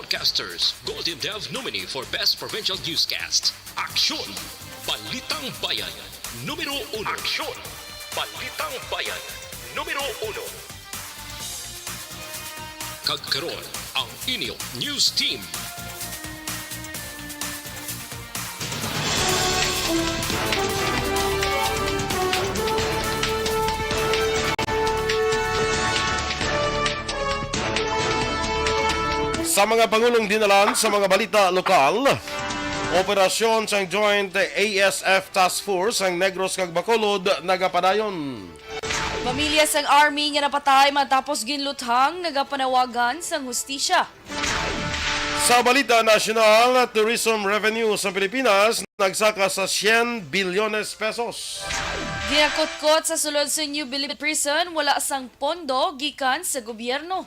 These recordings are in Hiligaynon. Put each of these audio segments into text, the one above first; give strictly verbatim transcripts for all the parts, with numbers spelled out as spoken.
Casters, Gold Team Dev nominee for Best Provincial Newscast. Aksyon! Balitang Bayan, numero uno. Aksyon! Balitang Bayan, numero uno. Kag karon, ang inyo news team. Sa mga pangulong dinalan sa mga balita lokal, operasyon sang Joint A S F Task Force ang Negros kag Bacolod nagapadayon. Pamilya sang army nga napatay matapos ginluthang nagapanawagan sang hustisya. Sa balita nasyonal, tourism revenue sa Pilipinas nagsaka sa syen bilyones pesos. Ginakutkot sa sulod sa New Bilibid Prison, wala sang pondo gikan sa gobyerno.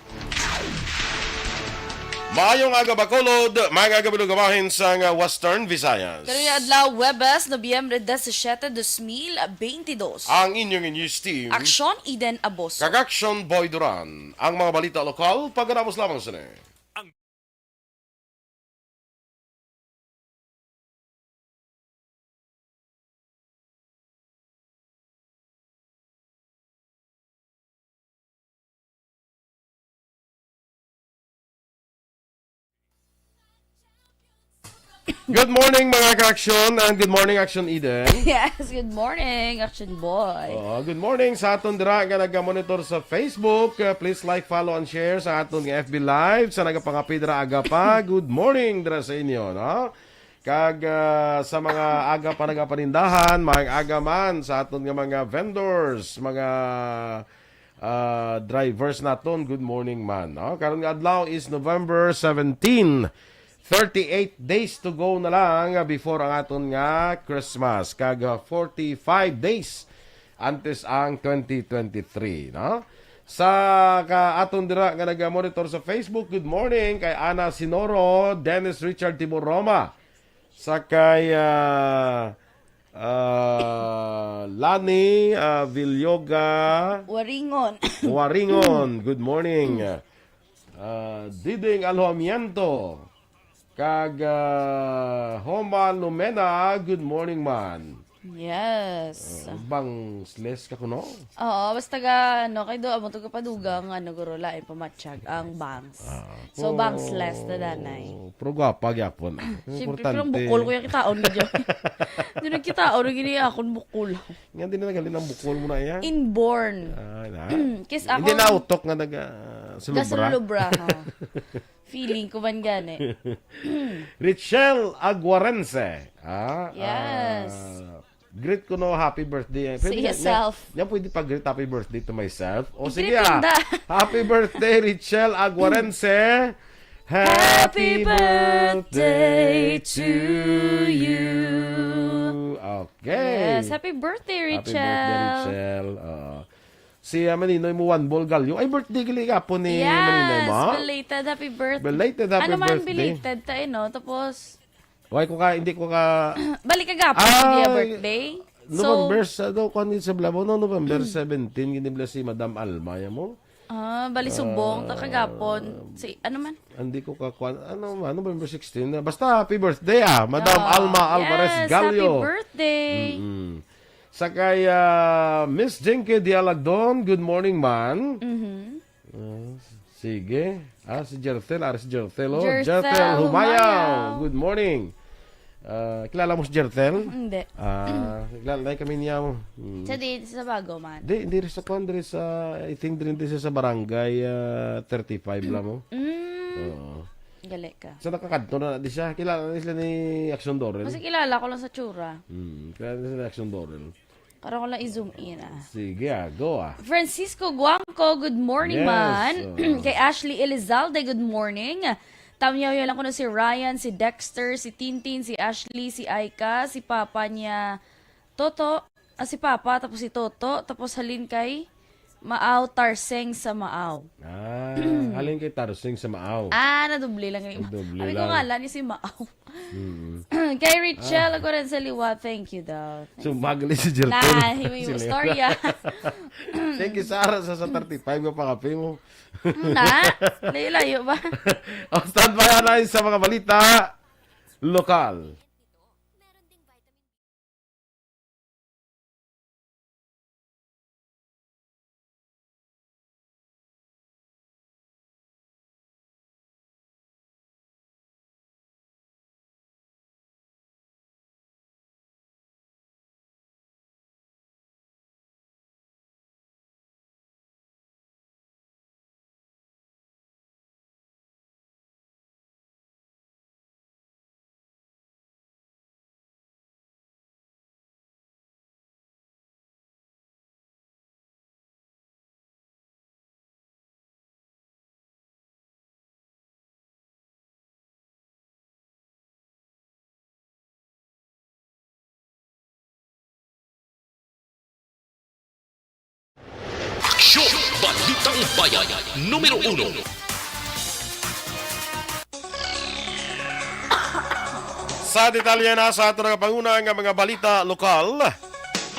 Maayong aga, Bacolod, maayong aga, mga bahin sang Western Visayas. Karon nga adlaw, Huwebes, Nobyembre disisiete, dos mil beintidos. Ang inyong news team. Aksyon, Eden Aboso. Kag Aksyon, Boy Duran. Ang mga balita lokal, pagkatapos lamang sini. Good morning, mga ka-aksyon, and good morning, Aksyon Eden. Yes, good morning, Action Boy. Oh, good morning sa aton dira nga naga-monitor sa Facebook. Uh, please like, follow, and share sa aton nga F B Live. Sa nagapangapit dira aga pa, good morning dira sa inyo, no? Kag, ah, sa mga aga pa nagapanindahan, maayong aga man sa aton nga mga vendors, mga, ah, drivers naton, good morning man, no? Karon nga adlaw is November seventeen. Thirty-eight days to go na lang before ang aton nga Christmas. Kag, ah, forty-five days antes ang twenty twenty-three, no? Sa ka aton dira nga naga-monitor sa Facebook, good morning kay Ana Sinoro, Dennis Richard Timoroma, sa kay, ah, ah, Lani, ah, Villoga Waringon. Waringon, good morning. Ah, Diding Alhomiento, kag, ah, Homa Lumena, good morning man. Yes. Ah, bangles ka kuno? Oo, basta ga, ano, kay do, amo to kapadugang, ano, guro, lain pamatsyag, ang bangs. Ah, So, oh, bangles na danay. Pero gwapa gyapon. Siyempre, pero ang Importante. Bukol ko yung kitaon mo dyan. Hindi nagkitaon, ang gini akong bukol. Nga, hindi na naghalin ang bukol mo na iya? Inborn. Ah, na. Kis Hindi ako na utok nga naga, sulubra. Gasulubra, ha. Feeling ko man gani. Richelle Aguarense. Ah, Yes. ah, greet ko no, happy birthday. Pwede Say niya, yourself. Niya, niya pwede pa-greet happy birthday to myself. O sige, Greet ah. Linda. Happy birthday, Richelle Aguarense. Happy Happy birthday birthday to to you. you. Okay. Yes, happy birthday, Happy birthday, Richelle. Richelle. Oo. Si, ah, Maninoy mo, One Ball Galyo. Ay, birthday gali gapon ni Yes, Maninoy mo. Belated happy birthday. Belated happy Ano man, birthday. Belated ta, eh, no? Tapos, Why ko ka, hindi ko ka Balik ka gapon, Ay, hindi birthday. So, November sa, do, kung hindi sa Blabo, no, November seventeen, ginibla si Madam Alma, ya mo? Ah, bali subong, ta kagapon. Si, ano man? Hindi ko ka, kwan, ano, ano, November sixteen, na, basta happy birthday, ah, Madam Ah, Alma Alvarez yes, Gallo. Happy birthday. Mm-mm. Sa kay, ah, Miss Jinky Dialagdon, good morning, man. Mhm. Ah, sige. Ah, si Jerthel, ah, si Jerthel, oh. Jerthel Jerthel Humayaw. Humayaw. Good morning. Ah, kilala mo si Jerthel? Hindi. Ah, kilala na kami niya mo. Hmm. Sa di, sa Bago man. Di, hindi rin sa kwan, diri sa, I think, diri, diri sa barangay, ah, thirty-five lang mo. Mm. Oo. Gali ka. Sa nakakadto na di siya, kilala na sila ni Action Dorel. Mas kilala ko lang sa tsura. Hmm, kilala na sila ni Action Dorel. Karon ko lang i-zoom in, ah. Sige, ah, go, ah. Francisco Guangco, good morning, Yes, man. oo. Kay Ashley Elizalde, good morning. Tamyaw lang ko na si Ryan, si Dexter, si Tintin, si Ashley, si Aika, si Papa niya, Toto, ah, si Papa, tapos si Toto, tapos halin kay Maaw, Tarseng sa Maaw. Ah, halin kay Tarseng sa Maaw. Ah, nadoble lang ni. Nadoble Ano lang. Nga lang ni si Maaw? Mm. Kay Richelle Ah. Corazza Liwa, thank you daw. So, magaling si Jerton. Na, hiwi mo Sila. Istorya. Thank you, Sarah, sa, sa thirty-five nga pangape mo. Na? Layo-layo ba? O, standby na sa mga balita lokal. Aksyon! Balitang Bayan, numero uno. Sa detalye na sa ato nagapanguna nga mga balita lokal,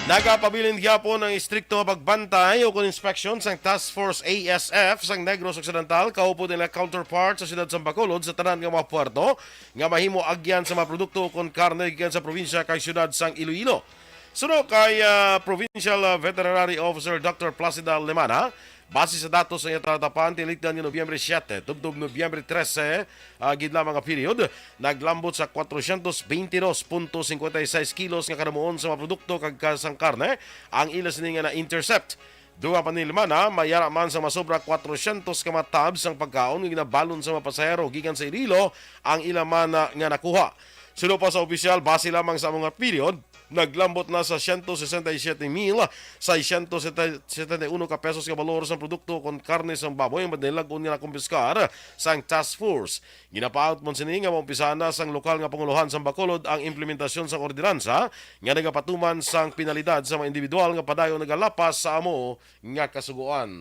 nagapabilin gyapon ang istrikto nga pagbantay o kon inspeksyon sang Task Force A S F sang Negros Occidental, kaupod nila counterpart sa siyudad sang Bacolod sa tanan nga mga puerto nga mahimo agyan sa mga produkto kon karne gikan sa probinsya kag siyudad sang Iloilo. Suno kay, ah, Provincial, ah, Veterinary Officer Doctor Placida Lemana, base sa datos sa iya talatapan, tilikdan nga Nobyembre siete tubtob Nobyembre trese, ah, gid lamang nga period, naglambot sa kwatrocientos beintidos punto singkwenta y seis kilos nga kadamuon sa mga produkto kag ka-, sang karne ang ila sini nga na-intercept. Dugang pa ni Lemana, may ara man sa masobra kwatrocientos ka mga tubs sang pagkaon nga ginabalon sa mga pasahero gikan sa Iloilo ang ila man, ah, nga nakuha. Suno pa sa opisyal, base lamang sa amo nga period, naglambot na sa siyento sesenta y siyete mil seiscientos setenta y uno ka pesos nga balor sang produkto kon karne sang baboy ang madnilag-on nga nakumpiskar sang task force. Ginapaabot man sini nga maumpisahan na sang lokal nga pangulohan sang Bacolod ang implementasyon sang ordinansa nga nagapatuman sang penalidad sa mga individual nga padayon nagalapas sa amo nga kasugoan.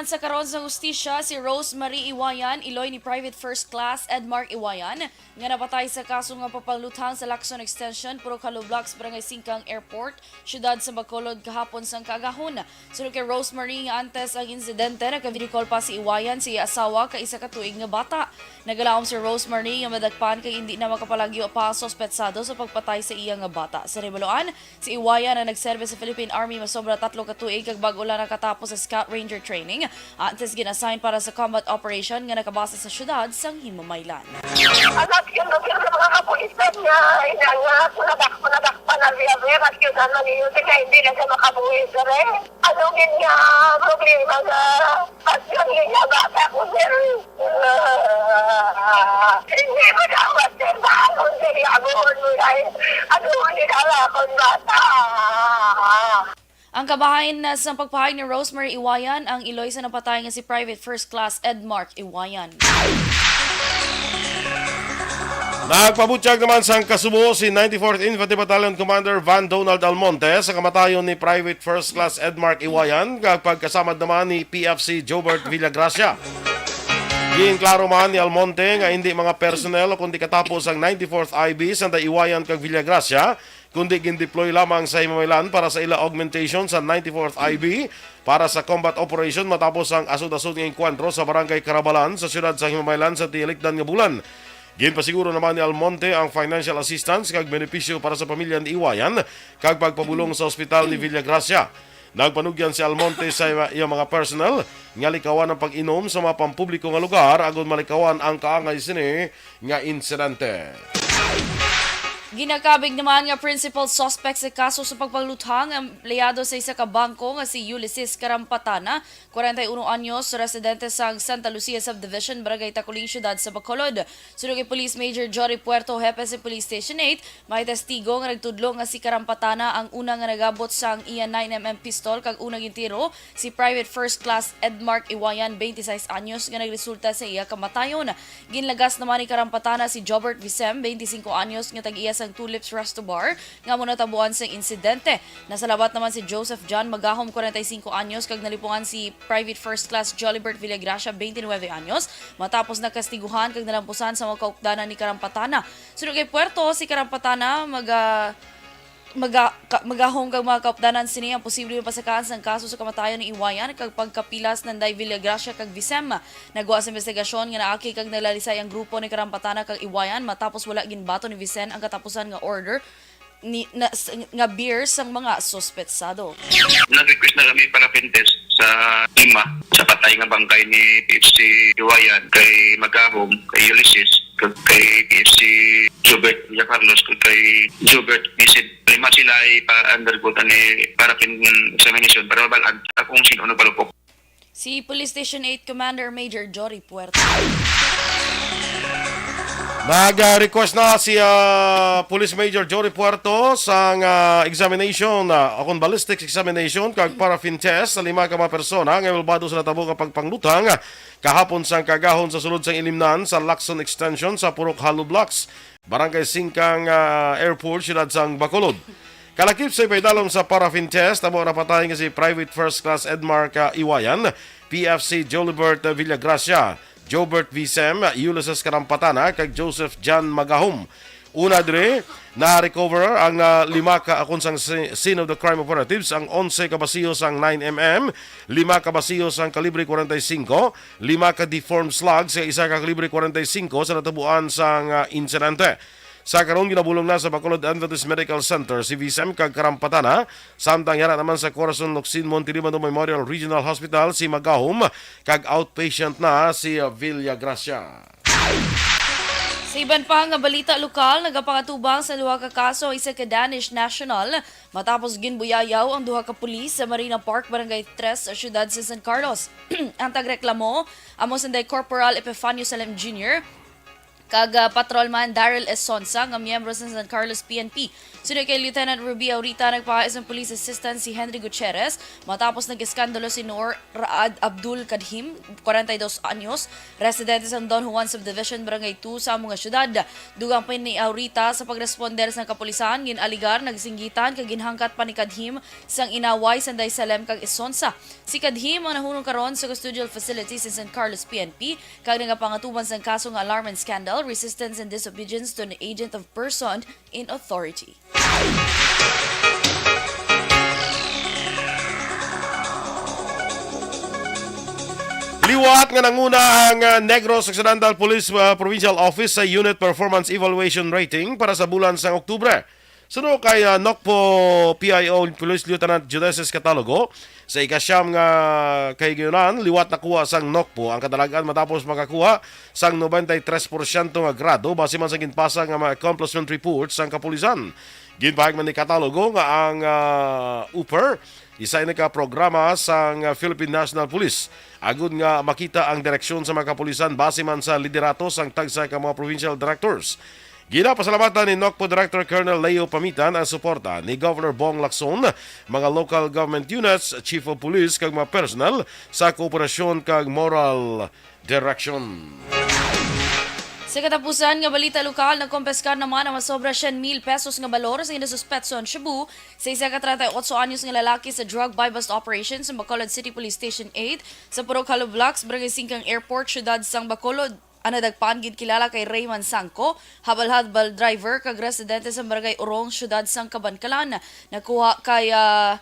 Sa karon sa hustisya, si Rosemary Iwayan, iloy ni Private First Class Edmark Iwayan, nga napatay sa kaso nga pagpangluthang sa Lacson Extension, Purok Hollow Blocks, Barangay Singkang Airport, siyudad sa Bacolod, kahapon sang kaagahon. Suno kay Rosemary, nga antes ang insidente, nagka-video call pa si Iwayan sa iya asawa kag isa ka tuig nga bata. Nagalaom si Rosemary nga madakpan kag indi na makapalagyo pa ang suspetsado sa pagpatay sa iya nga bata. Sa nahibaluan, si Iwayan ang nagserbi sa Philippine Army masobra tatlo ka tuig kag bag-o lang nakatapos sa Scout Ranger training, antes gin-assign para sa combat operation nga nakabase sa siyudad sang Himamaylan. Anak, yun, yun, yun, mga kapulisan niya, inangat, nadak-, nadakpan na siya, sir, at yun, ano, yun, kaya hindi na siya makabuhi, sir, eh. Ano, yun nga, problema nga, at yun, yun nga, bata ko, sir. Ah, hindi mo dapat, sir, bakit, sir, yabuhon mo na, eh. Ano, yun, ang akong bata. Ang kabahin na sa pagpahayag ni Rosemary Iwayan, ang iloy sa napatay nga si Private First Class Edmark Iwayan. Nagpabutyag naman sang kasubo si ninety-fourth Infantry Battalion Commander Van Donald Almonte sa kamatayon ni Private First Class Edmark Iwayan, kag pagkasamad naman ni P F C Jobert Villagracia. Ginklaro man ni Almonte nga hindi mga personnel kundi katapos ang ninety-fourth I B sanda Iwayan kag Villagracia, kundi gindeploy lamang sa Himamaylan para sa ila augmentation sa ninety-fourth I B para sa combat operation matapos ang asod-asod nga engkwentro sa Barangay Carabalan sa siyudad sa Himamaylan sa tiyalikdan nga bulan. Ginpasiguro naman ni Almonte ang financial assistance kag benepisyo para sa pamilya ni Iwayan kag pagpabulong sa ospital ni Villagracia. Nagpanugyan si Almonte sa iya, iya mga personnel nga likawan ang pag-inom sa mga pampubliko nga lugar agod malikawan ang kaangay sini nga insidente. Ginakabig naman nga principal suspect sa kaso sa pagpangluthang ang empleyado sa isa ka bangko nga si Ulysses Carampatana, kwarenta y uno anyos, residente sa Santa Lucia Subdivision, Barangay Taculing, Siyudad sa Bacolod. Suno kay Police Major Jory Puerto, hepe sa Police Station eight, may testigo nga nagtudlo nga si Carampatana ang una nga nagabot sang iya nine M M pistol kag una gintiro si Private First Class Edmark Iwayan, twenty-six anyos, nga nagresulta sa iya kamatayon. Ginlagas naman ni Carampatana si Jobert Visem, twenty-cinco anyos, nga tag-iya sang Tulips Resto Bar nga amo natabuan sang insidente. Nasalabat naman si Joseph John Magahom, kwarenta y singko anyos, kag nalipungan si Private First Class Jolibert Villagracia, twenty-nine anyos, matapos nakastiguhan kag nalampusan sa mga kaupdanan ni Karampatana. Suno kay Puerto, si Karampatana maga maga ka, magahom kag mga kaupdanan sini ang posibleng pasakaan sang kaso sa kamatayon ni Iwayan kag pagkapilas nanday Villagracia kag Visem. Nagwa sa investigasyon nga naakig kag nalalisay ang grupo ni Karampatana kag Iwayan matapos wala ginbaton ni Visem ang katapusan nga order ni na, s- nga beer sang mga suspetsado. Nag-request na kami paraffin test sa ima sa patay nga bangkay ni P H C Iwayan, kay Magahom, kay Ulysses, kag kay P H C Jobert Villa Carlos, kag kay Jobert Vincent. Lima sila ipa-undergo ni paraffin examination para mabal-an kung sino nagpalupok. Si Police Station eight Commander Major Jory Puerto. Nag-request na si ah, Police Major Jory Puerto sang ah, examination ah, o kon ballistics examination kag paraffin test sa lima ka mga persona nga involbado sa natabo nga pagpanglutang kahapon sang kagahon sa sulod sang Ilimnan sa Lacson Extension sa Purok Hollow Blocks, Barangay Singkang ah, Airport, siyudad sang Bacolod. Kalakip sa ipaidalom sa paraffin test, amo ang napatay nga si Private First Class Edmar ka Iwayan, P F C Jolibert Villagracia, Jobert Visem, Ulysses Karampatana, kag Joseph John Magahom. Una diri, na-recover ang ah, lima ka akon sang si- scene of the crime operatives, ang onse ka basiyo sang nine M M, lima ka basiyo sang kalibre forty-five, lima ka deformed slugs, kag isa ka kalibre forty-five sa natabuan sang ah, insidente. Sa karon, ginabulong na sa Bacolod Adventist Medical Center si Visem kag Karampatana, samtang yara naman sa Corazon Locsin Montelibano Memorial Regional Hospital si Magahom, kag outpatient na si Villagracia. Sa iban pa nga balita lokal, nagapangatubang sa duha ka kaso ang isa ka Danish national matapos ginbuyayaw ang duha ka pulis sa Marina Park, Barangay Tres, sa siyudad sa San Carlos. Ang tagreklamo amo sanday Corporal Epifanio Salem Junior kag ah, Patrolman Daryl Esonsa nga miyembro sa San Carlos P N P. Suno kay Lieutenant Ruby Aurita, nagpahais ang police assistant si Henry Gutierrez matapos nag-iskandalo si Noor Raad Abdul Kadhim, forty-two anyos, residente sa Don Juan Subdivision, Barangay two sa amo nga syudad. Dugang pa ni Aurita sa pagresponder sa kapulisan, gin-aligar nagsinggitan kag ginhangkat pa ni Kadhim sang inaway sanday Salem kag Esonsa. Si Kadhim ang nahunong karon sa custodial facility sa San Carlos P N P kag nagapangatuban sang kaso nga alarm and scandal, resistance and disobedience to an agent of person in authority. Liwat nga nanguna ang ah, Negros Occidental Police ah, Provincial Office sa Unit Performance Evaluation Rating para sa bulan sang Oktubre. Suno kay ah, Nocpo P I O Police Lieutenant Judesis Catalogo, sa ikasyam nga kahigayonan, liwat nakuha sang Nocpo ang kadalag-an matapos makakuha sang ninety-three porsyento nga grado base man sa ginpasa nga mga accomplishment report sang kapulisan. Ginpahayag man ni Catalogo nga ang ah, upper isa ini ka programa sang Philippine National Police agud nga makita ang direksyon sa mga kapulisan base man sa liderato sang tagsa ka mga provincial directors. Ginapasalamatan ni Nocpo Director Colonel Leo Pamitan ang suporta ni Governor Bong Lacson, mga local government units, chief of police kag mga personnel sa kooperasyon kag moral direction. Sa katapusan nga balita lokal, nakompiskar naman ang masobra siyam mil pesos nga balor sa ginasuspetso ang shabu sa isa ka treinta y ocho anyos nga lalaki sa drug buy-bust operation sa Bacolod City Police Station eight sa Purok Hollow Blocks, Barangay Singkang Airport, siyudad sang Bacolod. Ang nadagpan gid kilala kay Rayman Sangko, habal-habal driver kag residente sa Barangay Urong, siyudad sang Kabankalan. Nakuha kay ah,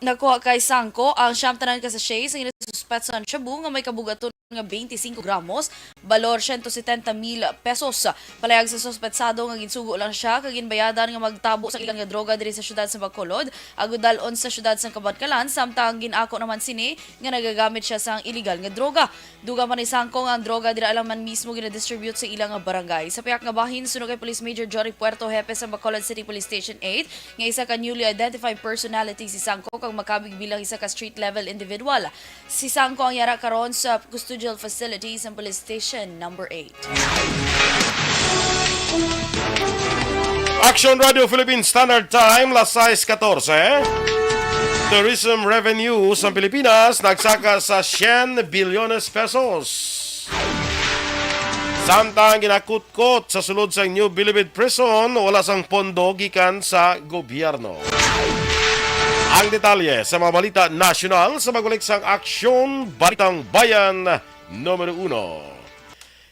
nakuha kay Sangko ang siyam tanan ka sachet sa ginasuspetso ang shabu nga may kabugaton nga twenty-five gramos, balor siyento setenta mil pesos. Palayag sa suspetsado nga ginsugo lang siya kag ginbayadan nga magtabo sa ila nga droga diri sa siyudad sa Bacolod, agud dal-on sa siyudad sa Kabankalan, samtang gin-ako naman sini nga nagagamit siya sang iligal nga droga. Dugang pa ni Sangko nga ang droga dira lang man mismo ginadistribute sa ila nga barangay. Sa pihak nga bahin, suno kay Police Major Jory Puerto, hepe sa Bacolod City Police Station eight, nga isa ka newly identified personality si Sangko kag makabig bilang isa ka street level individual. Si Sangko ang yara karon sa custodial facility sa Police Station Number eight. Action Radio Philippine Standard Time, las sais katorse. Tourism revenue sa Pilipinas nagsaka sa siyam bilyones pesos. Samtang ginakutkot sa sulod sang New Bilibid Prison, wala sang pondo gikan sa gobyerno. Ang detalye sa mga balita nasyonal sa magbalik sang Aksyon Balitang Bayan numero uno.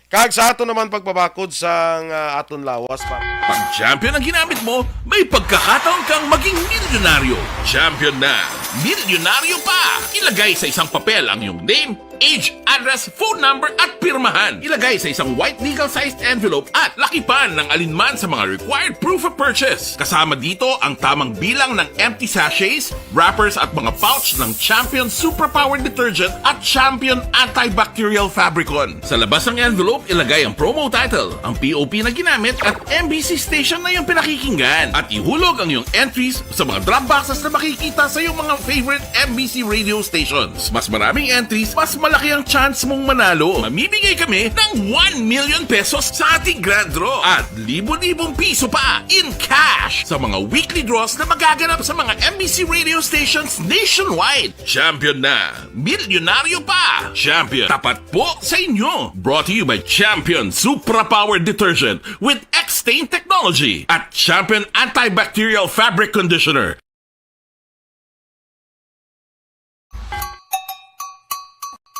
Kag sa aton naman pagpabakod sang, ah, aton lawas pa. Pag champion ang ginamit mo, may pagkakataon kang maging milyonaryo. Champion na, milyonaryo pa! Ilagay sa isang papel ang iyong name, age, address, phone number, at pirmahan. Ilagay sa isang white legal-sized envelope at lakipan ng alinman sa mga required proof of purchase. Kasama dito ang tamang bilang ng empty sachets, wrappers, at mga pouch ng Champion Superpower Detergent at Champion Antibacterial Fabricon. Sa labas ng envelope, ilagay ang promo title, ang P O P na ginamit, at M B C station na iyong pinakikinggan. At ihulog ang iyong entries sa mga drop boxes na makikita sa iyong mga favorite M B C radio stations. Mas maraming entries, mas malaki ang chance mong manalo. Mamimigay kami ng one million pesos sa ating grand draw at libo-libong piso pa in cash sa mga weekly draws na magaganap sa mga M B C radio stations nationwide. Champion na! Milyonaryo pa! Champion, tapat po sa inyo! Brought to you by Champion Supra Power Detergent with X-Stain Technology at Champion Antibacterial Fabric Conditioner.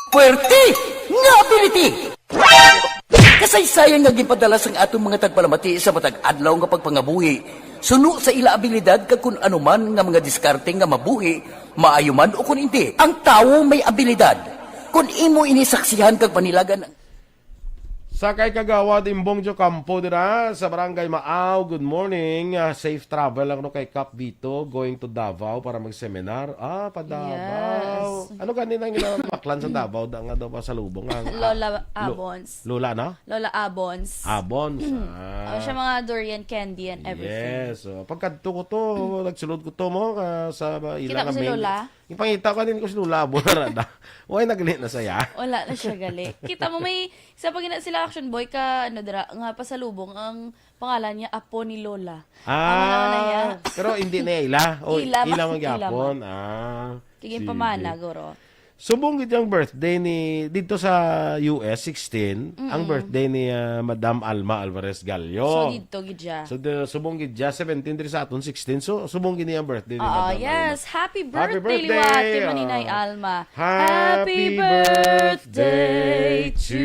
Puwerte nga ability! Kasaysayan nga ginpadala sang aton mga tagpalamati sa matag adlaw nga pagpangabuhi, suno sa ila abilidad kag kun ano man nga mga diskarte nga mabuhi, maayo man o kun indi. Ang tawo may abilidad. Kun imo ini saksihan kag panilagan, Sa kay Kagawad Imbong Jocampo dira sa Barangay Maaw, good morning. Ah, safe travel lang no kay Kap Vito, going to Davao para mag-seminar. Ah, pa Davao. Yes. Ano gani nang ginamaklan sa Davao da nga daw pasalubong ang, ah, Lola Lo-, Abons. Lola, no? Lola Abons. Abons. Ah. Ano siya, mga durian candy and everything. Yes. Oh. Pagkadto ko to, nagsulod ko to mo, ah, sa ba, Kita ilang mo si amin. Lola? Ipangita ko din ko si Lola Abon na da. Way nagli na saya. Wala na siya gali. Kita mo may isa pa gina sila Action Boy ka ano dira nga pasalubong ang pangalan niya Apo ni Lola. Ang ano na niya? Ah, pero hindi na ila. O, Ila, ila mas man ila gyapon. man. Ah, Kiging sige. pamana, guro. Subong gid ang birthday ni dito sa U S sixteen, ang Mm-mm. birthday ni, ah, Madam Alma Alvarez Gallo. So, dito gid siya. So, the, subong gid siya, seventeen diri sa aton, sixteen. So, subong gid niya ang birthday ni Oo, Madam yes. Alma. Happy Happy birthday, birthday, liwat, kay Maninay ah. Alma. Happy Happy birthday birthday to to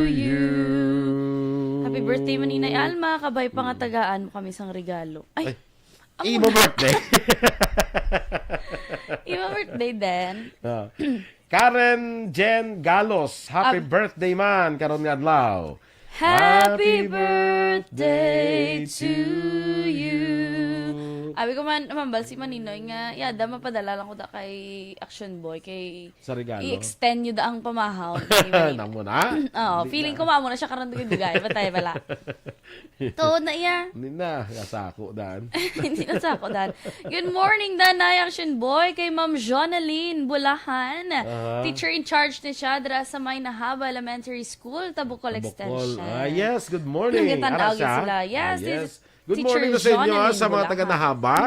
you. you. Happy birthday, Maninay Alma. Kabay pa nga Mm. tagaan mo kami sang regalo. Ay, Ay. ang Imo mga birthday. Imo birthday din. Ah. Karen Jen Galos, happy Ab- birthday man karon nga adlaw. Happy Happy birthday birthday to to you. you. Abi ko man, mambal si Maninoy nga, yada, mapadala lang ko da kay Action Boy, kay Sa regalo? i-extend nyo da ang pamahaw. Namo na? Oo, Hindi feeling na. ko maamo na siya karon dugay-dugay. Patay pala. Tuod na iya. Hindi na, kasako dan. Hindi na sako dan. Good morning, Danay Action Boy, kay Ma'am Jonalyn Bulahan. Aha. Teacher in charge ni siya dira sa may Nahaba Elementary School, Tabukol Tabukol. Extension. Ah, yes, good morning. Nagkatanaw Ara siya? sila. Yes, Ah, this yes. is Good Teacher morning na sa inyo, ah, Jonalyn sa mga taga Bulahan. Nahaba.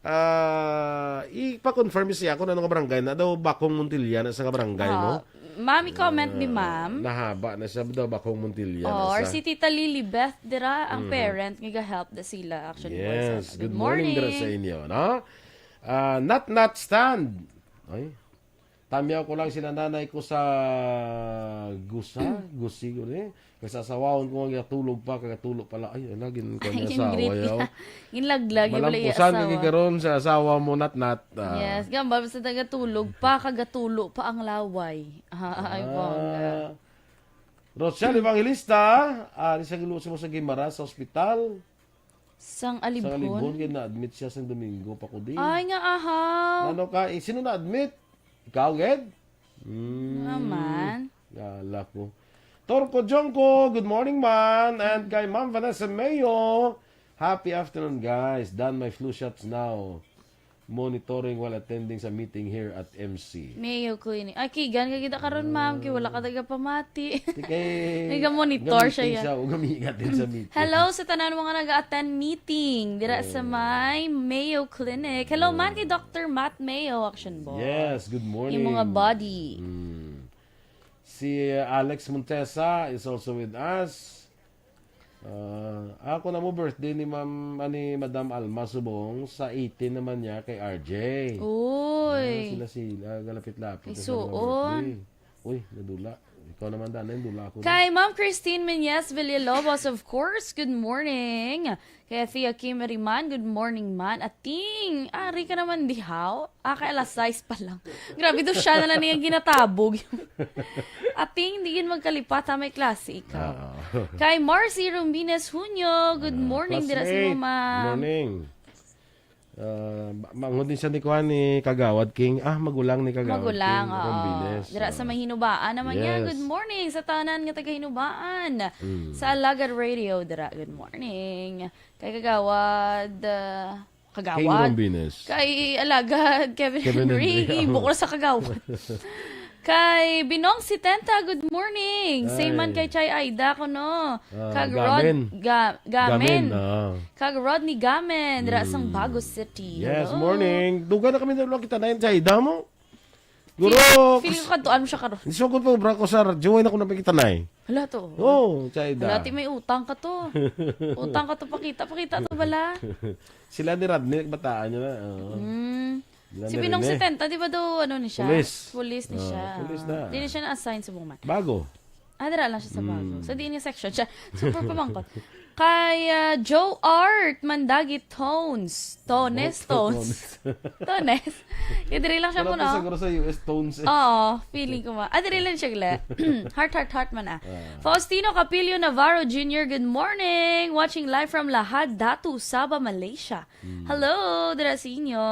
Ah, ipa-confirm siya kung ano nga barangay na daw, Bakong Montilla na sa nga barangay, Ah, no? Ma'am, i-comment ni Ah, ma'am. Nahaba na siya daw, Bakong Montilla na Or siya. si Tita Lily Beth dira, ang Mhm. parent nga ga-help da sila, Action Boys. Yes, Good good morning dira sa morning. inyo, no? Ah, Nat Nat Stand. Ay, tamyaw ko lang sila nanay ko sa Gusa, Gusi ko ni. Kasasawahon ko nga tulog pa, kagatulo pala. Ay, ala, gin-, ko Ay, niya asawa, gin-greet yaw. niya. Ginlaglag, yung wala yung Malampusan ka asawa. Karon sa asawa mo, Nat Nat, ah. Yes, gambal sa taga tulog pa, kagatulo pa ang laway. Ah, ay, bongga. Ah. Rochelle Evangelista, ah, di sa giluso mo sa Guimaras sa ospital. Sang Sang Alibhon? Alibhon, kaya na-admit siya sang Domingo pa ko din. Ay, nga ahaw. Ano ka? Eh, sino na-admit? Ikaw, Ged? Mm. Naman. Yala ko. Torco Jongko, good morning, man. And kay Ma'am Vanessa Mayo, happy afternoon, guys. Done my flu shots now. Monitoring while attending sa meeting here at M C. Mayo Clinic. Ay, kigan ka kita karon, ma'am. Kay wala ka taga pamati. Di kay Nag-monitor siya, gamitin ya. siya o gamitin sa meeting. Hello sa tanan mga nag-attend meeting dira sa Oh. may Mayo Clinic. Hello man kay Oh. Doctor Matt Mayo, Action Boy. Yes, good morning. Yung mga body. Mm. Si Alex Montesa is also with us. Ah, ako na mo birthday ni Ma'am, ani, Madam Alma Subong sa eighteen naman niya kay R J. Uy. Ah, sila, sila, galapit-lapit Kay na sa mga suon. birthday. Uy, nadula. Ikaw naman, Dana, yung dula ako. Kay Ma'am Christine Menyes Villalobos, of course, good morning. Kay Thea Kim Riman, good morning, man. Ating, ari ka naman dihaw? Ah, kay alas sais pa lang. Grabe, do siya na lang niyang ginatabog. Ating, di yun magkalipat, ha, may klase ikaw. Oo. Kay Marcy Rumbines Junio, good Ah, morning, dira sa classmate. Mama. Morning. Ah, ma-, manghod din siya ni kuan, ni Kagawad King. Ah, magulang ni Kagawad Magulang, King oo. Rumbines. Dira sa Ah. Mahinubaan naman niya. Yes. Good morning sa tanan nga taga Hinubaan. Mm. Sa Alagad Radio, dira. Good morning. Kay Kagawad, ah, Kagawad. King Rombines. Kay Alagad Kevin Kevin Henry, Henry, ibo oo. ko na sa Kagawad. Kay Binong Setenta, good morning. Same man Ay. kay Chay Aida, kuno. Ah, Kag Rod Gamen. Ga-, Gamen. Gamen, ah. Kag Rodney Gamen, dira sang Mm. Bago City. Yes, Hello. morning. Dugay na kami na lang kita na yun, Chay Aida mo. Guro, Feel, feeling ko kantuan mo siya karon. Isugod pa obra ko sa radyo, ay na ko napikitanay. Hala to. Oo, Chayda. Hala, ti may utang ka to. Utang ka to, pakita, pakita to bala. Sila ni Rodney, nagbataan niya na. Oo. Mm. Sila Si ni Binong Rene. Setenta, di ba daw, ano ni siya? Pulis. Pulis ni Ah, siya. pulis na. Di na siya na-assign sa Bungman. Bago. Ah, dira lang siya sa Bago. Mm. Sa diin nga section siya. Super pamangkot. Kay, ah, Joe Art Mandagi Tones. Tones, Mo-, Tones. Tones. Tones. Yung diri lang siya Wala po, pa no? siguro sa U S Tones, eh. Oo, feeling ko ma-, ah, diri lang siya, gle. Heart, heart, heart man, ah. Ah. Faustino Capillo Navarro Junior, good morning. Watching live from Lahad, Datu, Sabah, Malaysia. Hmm. Hello, dira sa inyo.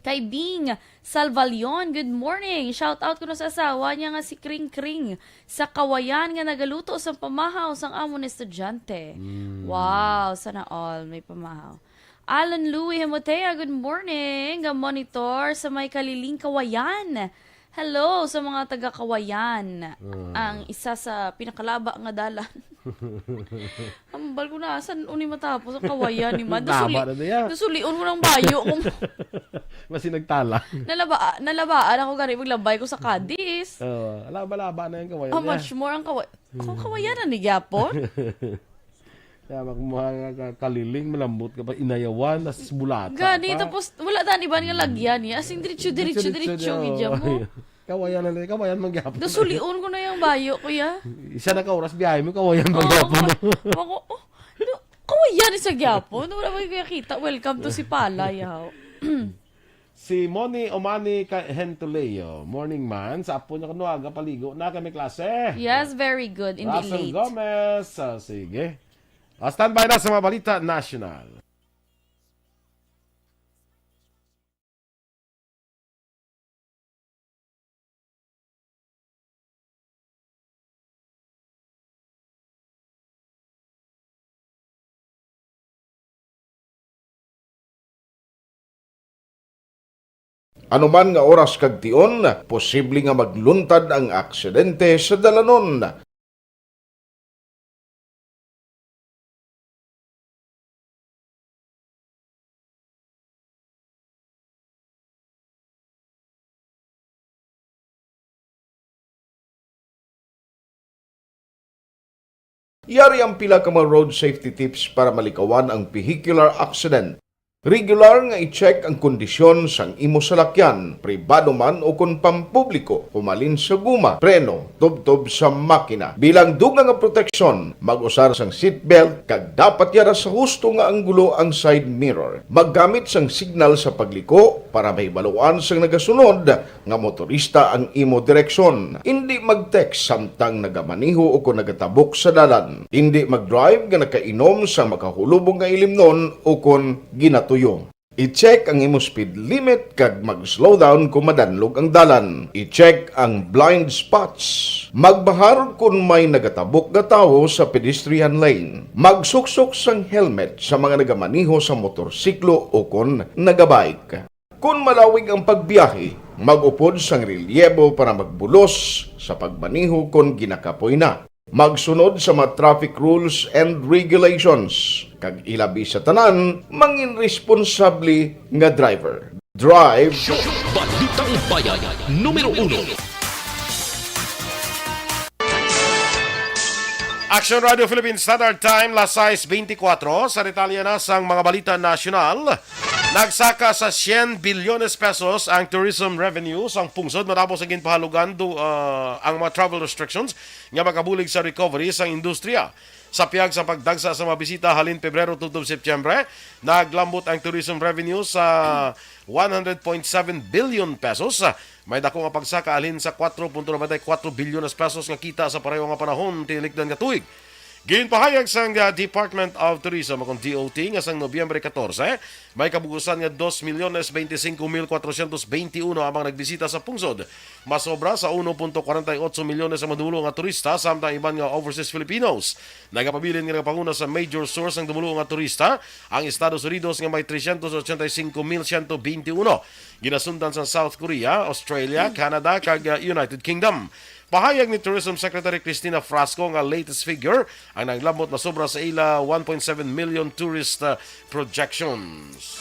Kay Bing Salvalion, good morning. Shout out ko na sa asawa niya nga si Kring Kring sa Kawayan nga nagaluto sa pamahaw sang amon estudyante. Mm. Wow, sana all may pamahaw. Alan Louie Hemotea, good morning. Nga monitor sa may Kaliling, Kawayan. Hello sa mga taga Kawayan. Ah. Ang isa sa pinakalaba nga dalan. Hambal ko na, san uni matapos ang Kawayan ni man? Laba Dasuli-, na niya. Dasulion ko ng bayo kung Mas nagtala. Nalaba-, nalabaan ako gani maglabay ko sa Cadiz. Oo, laba-laba na yung Kawayan How niya. much more ang Kawa-, kung Hmm. Kawayan na ni gyapon? Kaya mag-, mga ka-, Kaliling, malambot ka pa, Inayawan, nas bulata Gani, pa. tapos wala dan iban nga lagyan niya. As in, diretso, diretso, Diretso, diretso, diretso, gidya mo. oo. Kawayan na lang, Kawayan man gyapon. Dasulion ko na yung bayo, kuya. Isa na ka oras, biyahe mo, Kawayan man Oo, gyapon. ako, ako, oh, no, Kawayan sa gyapon. Wala ba yung kita? Welcome to Sipala, yaw. Si Moni Omani ka-, Hentuleo. Morning, man. Sa apo niya, kuno, aga, paligo na kami klase. Yes, very good. Hindi Russell late. Gomez. Ah, sige. Ah, standby na sa mga balita national. Anuman nga oras kag tion, posible nga magluntad ang aksidente sa dalanon. Yari ang pila ka mga road safety tips para malikawan ang vehicular accident. Regular nga i-check ang kondisyon sang imo salakyan, pribado man o kon pampubliko, humalin sa guma, preno, tubtob sa makina. Bilang dugang nga proteksyon, mag-usar sang seatbelt kag dapat yara sa husto nga anggulo ang side mirror. Maggamit sang signal sa pagliko para mahibaluan sang nagasunod nga motorista ang imo direksyon. Indi mag-text samtang nagamaneho o kon nagatabok sa dalan. Indi mag-drive nga nakainom sang makahulubong nga ilimnon o kon ginatuyo. I-check ang imo speed limit kag mag-slow down kon madanlog ang dalan. I-check ang blind spots. Magbahar kon may nagatabok nga tawo sa pedestrian lane. Magsuksok sang helmet sa mga nagamaneho sa motorsiklo o kon nagabike. Kon malawig ang pagbiyahe, mag-upod sang relyebo para magbulos sa pagmaneho kon ginakapoy na. Magsunod sa mga traffic rules and regulations, kag ilabi sa tanan, mangin responsable nga driver. Drive. Balitang Bayan, numero uno. Action Radio Philippine Standard Time, las sais beintikwatro. Sa detalye na sang mga balita nasyonal, nagsaka sa syen bilyones pesos ang tourism revenue sang pungsod matapos ang ginpahalugan do, ah, ang mga travel restrictions nga makabulig sa recovery sang industriya. Sa pihak sa pagdagsa sa mga bisita halin Pebrero tubtob Setyembre, naglambot ang tourism revenue sa one hundred point seven billion pesos. May dako nga pagsaka halin sa kwatro punto nobenta y kwatro bilyones pesos nga kita sa pareho nga panahon tinilikdan nga tuig. Ginpahayag sang, ah, Department of Tourism, o kon D O T, nga sang Nobyembre katorse, may kabugusan nga dos milyones beintisinko mil kwatro syentos beintiuno amang nagbisita sa pungsod. Masobra sa uno punto kwarenta y otso milyones ang madumulo nga turista, samtang iban nga overseas Filipinos. Nagapabilin nga nagapanguna sa major source sang dumulo nga turista, ang Estados Unidos nga may tresyentos ochenta y cinco mil siyento beintiuno. Ginasundan sa South Korea, Australia, Canada, kag, uh, United Kingdom. Pahayag ni Tourism Secretary Cristina Frasco nga latest figure ang naglambot na sobra sa ila one point seven million tourist, uh, projections.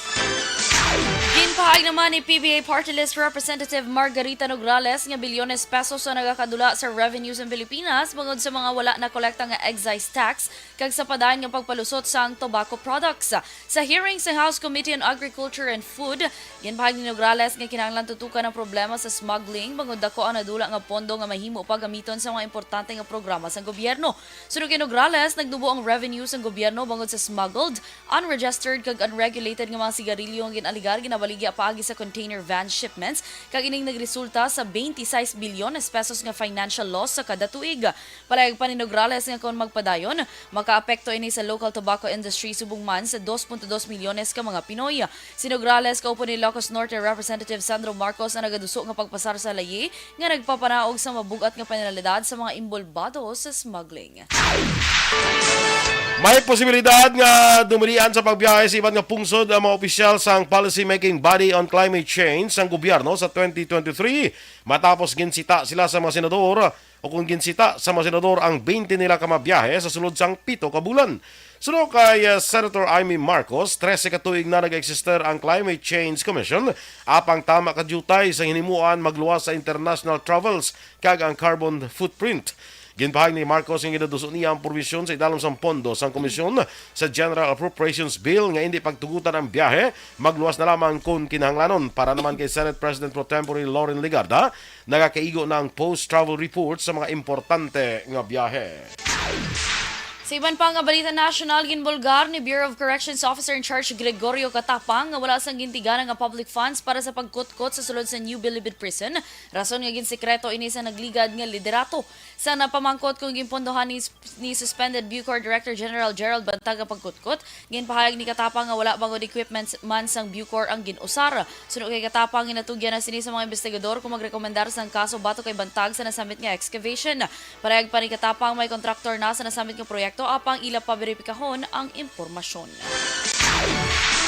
Ginpahayag naman ni P B A Party List Representative Margarita Nograles nga bilyones pesos ang nagakadula sa revenue sa Pilipinas bangod sa mga wala na kolekta nga excise tax kag sa padayon nga pagpalusot sang tobacco products. Sa hearing sa House Committee on Agriculture and Food, ginpahayag ni Nograles nga kinahanglan tutukan ang problema sa smuggling bangod dako ang nadula nga pondo nga mahimo pa gamiton sa mga importante nga programa sang gobyerno. Suno kay Nograles, nagdubo ang revenue sang gobyerno bangod sa smuggled, unregistered kag unregulated nga mga sigarilyo nga gin-alegar ginabaligya paagi sa container van shipments, kag ining nagresulta sa twenty-six bilyones pesos nga financial loss sa kada tuig. Palayag pa ni Nograles nga kon magpadayon, makaapekto ini sa local tobacco industry subong man sa dos punto dos milyones ka mga Pinoy. Si Nograles, kaupo ni Ilocos Norte Representative Sandro Marcos, ang nagaduso nga pagpasar sa layi nga nagpapanaog sa mabug-at nga penalidad sa mga imbolbado sa smuggling. May posibilidad nga dumilian sa pagbiyahe sa iban nga pungsod ang mga opisyal sang Policy Making Body on Climate Change sang gobyerno sa twenty twenty-three, matapos ginsita sila sa mga senador o kung ginsita sa mga senador ang twenty nila ka mabiyahe sa sulod sang pito ka bulan. Suno kay, uh, Senator Imee Marcos, trese ka tuig na nag-eksister ang Climate Change Commission, apang tama ka diutay sa hinimuan magluwas sa international travels kag ang carbon footprint. Ginpahayag ni Marcos nga ginaduso niya ang probisyon sa idalom sang pondo sang komisyon sa General Appropriations Bill nga indi pagtugutan ang biyahe, magluwas na lamang kon kinahanglanon. Para naman kay Senate President Pro Tempore Loren Legarda, nagakaigo na ang post-travel report sa mga importante nga biyahe. Sa iban pa nga balita nasyonal, ginbulgar ni Bureau of Corrections Officer in Charge Gregorio Catapang nga wala sang gintigana nga public funds para sa pagkutkot sa sulod sa New Bilibid Prison, rason nga ginsikreto ini sa nagligad nga liderato. Sa napamangkot kung ginpondohan ni, ni suspended Bucor Director General Gerald Bantag ang pagkutkot, ginpahayag ni Catapang nga wala bangod equipments man sang Bucor ang gin-usar. Suno kay Catapang, ginatugyan na sini sa mga investigador kung magrekomendar sang kaso batok kay Bantag sa nasambit nga excavation. Parehag pa ni Catapang, may kontraktor na sa nasambit nga proyekto, apang ila pa beripikahon ang impormasyon.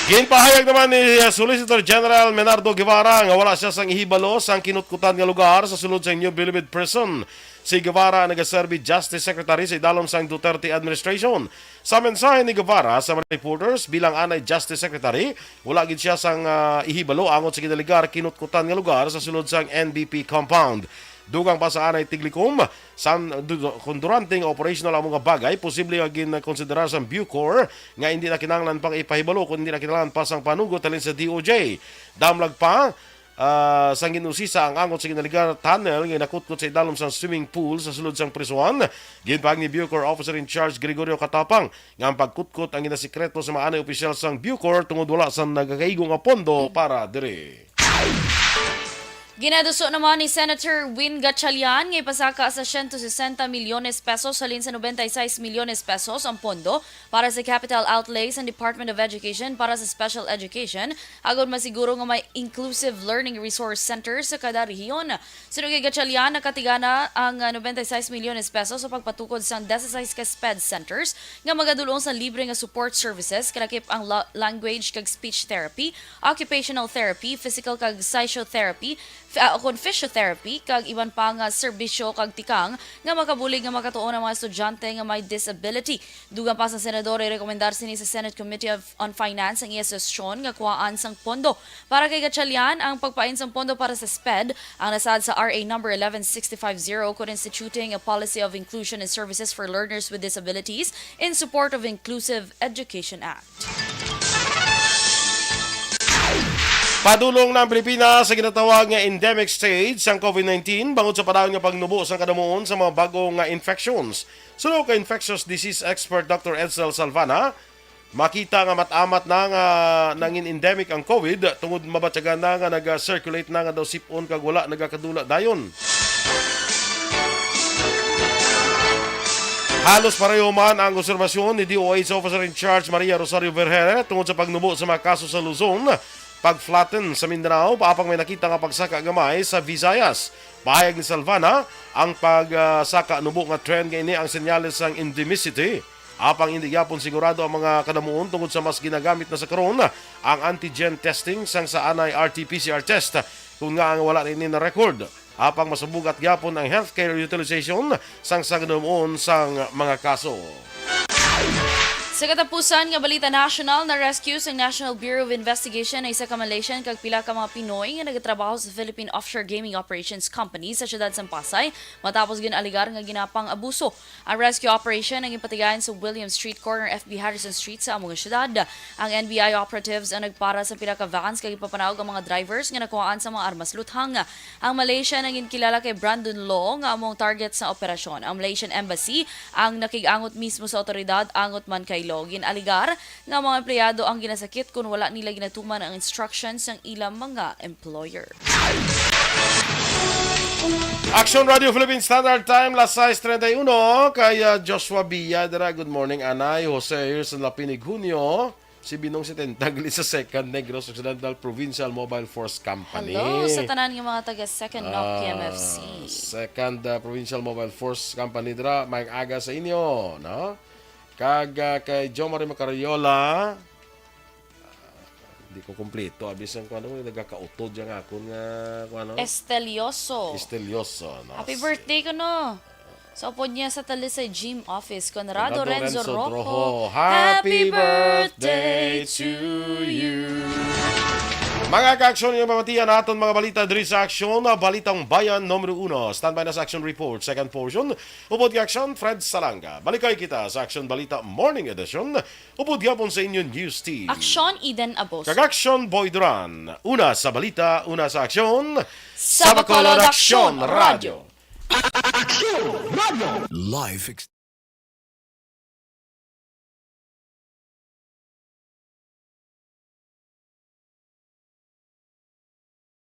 Ginpahayag naman ni Solicitor General Menardo Guevara nga wala siya sang ihibalo sang kinutkutan nga lugar sa sulod sa New Bilibid Prison. Si Guevara ang nagaserbi Justice Secretary sa idalom sang Duterte administration. Sa mensahe ni Guevara sa mga reporters, bilang anay Justice Secretary, wala gid siya sang, ah, ihibalo angot sa ginalegar kinutkutan nga lugar sa sulod sang N B P compound. Dugang pa sa anay tiglikom, san, du-, kung durante nga operational ang mga bagay, posible nga ginkonsiderar sang Bucor nga hindi na kinahanglan pang ipahibalo kung hindi na kinahanglan pa sang panugot halin sa D O J. Damlag pa, ah, sang gin-usisa ang angot sa ginalegar tunnel nga nakutkot sa idalom sang swimming pool sa sulod sang prisuhan. Ginpahayag ni Bucor Officer in Charge Gregorio Catapang nga ang pagkutkot ang ginasikreto sa mga anay opisyal sang Bucor tungod wala sang nagakaigo nga pondo para diri. Ginaduso naman ni Senator Win Gatchalian nga ipasaka sa siyento sesenta milyones pesos halin sa nobenta y seis milyones pesos ang pondo para sa capital outlay sa Department of Education para sa special education, agod masiguro nga may inclusive learning resource center sa kada rehiyon. Suno kay Gatchalian, nakatigana ang, ah, nobenta y seis milyones pesos sa pagpatukod sang diyesisais ka SPED centers nga magadul-ong sa libre nga support services, kalakip ang la-, language kag speech therapy, occupational therapy, physical kag psychotherapy, ah, kon physiotherapy, kag iban pa nga serbisyo kag tikang nga makabulig nga makatuon ang mga estudyante nga may disability. Dugang pa sa senador, irekomendar sini sa Senate Committee of, on Finance ang iya sesyon nga kuhaan sang pondo. Para kay Gatchalian, ang pagpain sang pondo para sa sped ang nasaad sa R A number eleven sixty-five zero, kon instituting a policy of inclusion and services for learners with disabilities in support of Inclusive Education Act. Padulong na ang Pilipinas sa ginatawag nga endemic stage sang COVID nineteen bangod sa padayon nga pagnubo sang kadamuon sa mga bag-o nga infections. Suno kay infectious disease expert Doctor Edsel Salvana, makita nga mat-amat na nga nangin endemic ang COVID tungod mabatyagan na nga naga-circulate na nga daw sip-on kag wala nagakadula dayon. Halos pareho man ang obserbasyon ni D O H Officer in Charge Maria Rosario Vergere tungod sa pagnubo sa mga kaso sa Luzon, pag-flatten sa Mindanao, apang may nakita nga pagsaka gamay sa Visayas. Pahayag ni Salvana, ang pagsaka nubo nga trend nga ini ang senyales sang endemicity. Apang indi gyapon sigurado ang mga kadamuon tungod sa mas ginagamit na sa karon ang antigen testing sang sa anay R T P C R test, kun nga ang wala na ini na record. Apang mas mabugat gyapon ang healthcare utilization sang sa kadamuon sang mga kaso. Sa katapusan nga balita nasyonal, na-rescue sang National Bureau of Investigation ang isa ka Malaysian kag pila ka mga Pinoy nga nagatrabaho sa Philippine Offshore Gaming Operations Company sa siyudad sang Pasay matapos gin-alegar nga ginapang-abuso. Ang rescue operation ang ginpatigayon sa William Street corner F B Harrison Street sa amo nga siyudad. Ang N B I operatives ang nagpara sa pila ka vans kag ginpapanaog ang mga drivers nga nakuhaan sa mga armas luthang. Ang Malaysian ang ginkilala kay Brandon Law nga amo ang target sa operasyon. Ang Malaysian Embassy ang nakig-angot mismo sa awtoridad angot man kay Law. Gin-alegar nga mga empleyado ang ginasakit kon wala nila ginatuman ang instruction sang ilang mga employer. Action Radio Philippine Standard Time, las sais treinta y uno. Kay, ah, Joshua Biya dira, good morning, anay. Jose Hirson Lapinig Junio. Si Binong Setenta gali sa Second Negros Occidental Provincial Mobile Force Company. Hello sa tanan nga mga taga Second N O C Ah, P M F C. Second, ah, Provincial Mobile Force Company dira. May aga sa inyo, no? Kag, ah, kay Jo Marie Macariola, ah, di ko kompleto. Abis ang kuwan, nagakautod yang akon nga, kuwan, no? Estelioso. Estelioso, no? Happy birthday ko, no? Sa upod niya sa Talisay Gym Office, Conrado Conrado Renzo Renzo Rojo. Rojo. Happy Happy birthday birthday to to you. Mga ka-aksyon, yung mamatian naton mga balita diri sa Aksyon, Balitang Bayan numero uno. Standby na sa Action Report, second portion. Upod kay Aksyon, Fred Salanga. Balikay kita sa Aksyon Balita Morning Edition. Upod gihapon sa inyo news team. Aksyon, Eden Abos. Kag Aksyon, Boy Duran. Una sa balita, una sa aksyon. Sa Bacolod, Aksyon Radyo. Aksyon Radyo. Live ex-